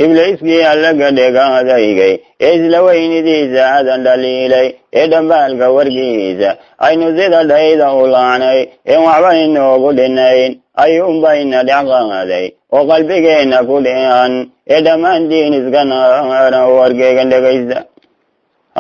Ibliiskii Allaga dhega adaygay ee isla weynidiisa aadan dhaliilay ee dhambaalka warkiisa aynu sida dhayda u laacnay een waxba inoogu dhinayn ayuunbayna dhex qaaday oo qalbigeenna ku dheehan ee dhammaantiin iska naara warkeygan dhegaysta.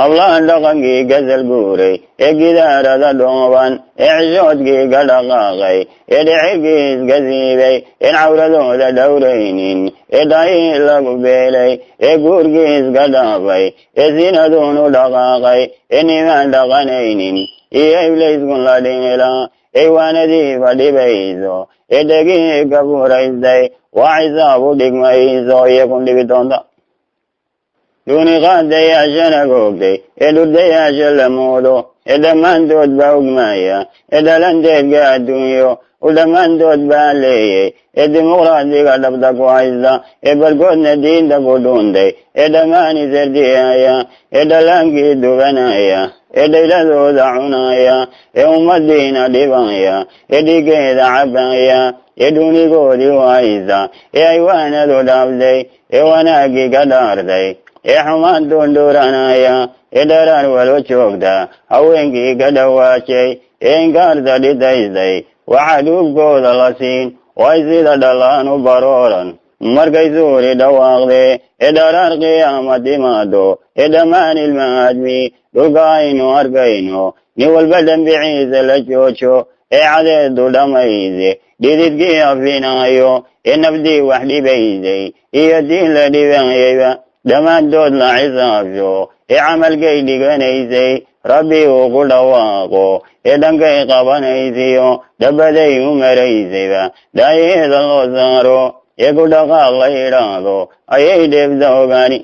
Hablahan dhaqankii gasal guuray ee gidaarada dhooban ee xishoodkii ka dhaqaaqay ee dhicirkii iska siibay een cawradooda dhowraynin ee dhaayihii lagu beelay ee guurkii iska dhaafay ee sinaduun u dhaqaaqay ee nimaan dhaqanaynin iyo iblayskun la dhimila ee waanadiiba dhibayso ee dhegihii ka furaystay waa xisaab u dhigmayso iyo kun dhibi doonta. Dhuuniqaadayaashana googtay ee dhurdayaasha la moodo ee dhammaantood baa ogmaya ee dhalanteedka adduunyo u dhammaantood baa leeyay ee dimuqraadiga dhabta ku haysta ee barkoodna diinta ku dhuuntay ee dhammaan isardiyaya ee dhallaankii dubanaya ee dhayladooda cunaya ee ummadiina dhibaya ee dhiiggeeda cabaya ee dhuunigoodii u haysta ee aywaanadu dhaaftay ee wanaaggii ka dhaartay ee xumaan duundhuuranaya ee dharaar walo joogta haweenkii ka dhawaajay ee inkaarta dhitaystay waxaa dhuubkooda la siin way sida dhallaan u barooran markay suuri dhawaaqdee ee dharaar qiyaama timaado ee dhammaan ilma aadmi dhulka aynu arkayno nin walba dembiciisa la joojo ee cadeedu dhammayse dhididkii afinaayo ee nafdii wax dhibaysay iyo tiin la dhibayayba dhammaantood la xisaabsho ee camalkay dhiganaysay Rabbi uu ku dhawaaqo ee dhankay qabanaysiyo dhabaday u maraysayba dhaayaheeda loo saaro ee ku dhaqaaq la yidhaahdo ayay dheebta ogaani.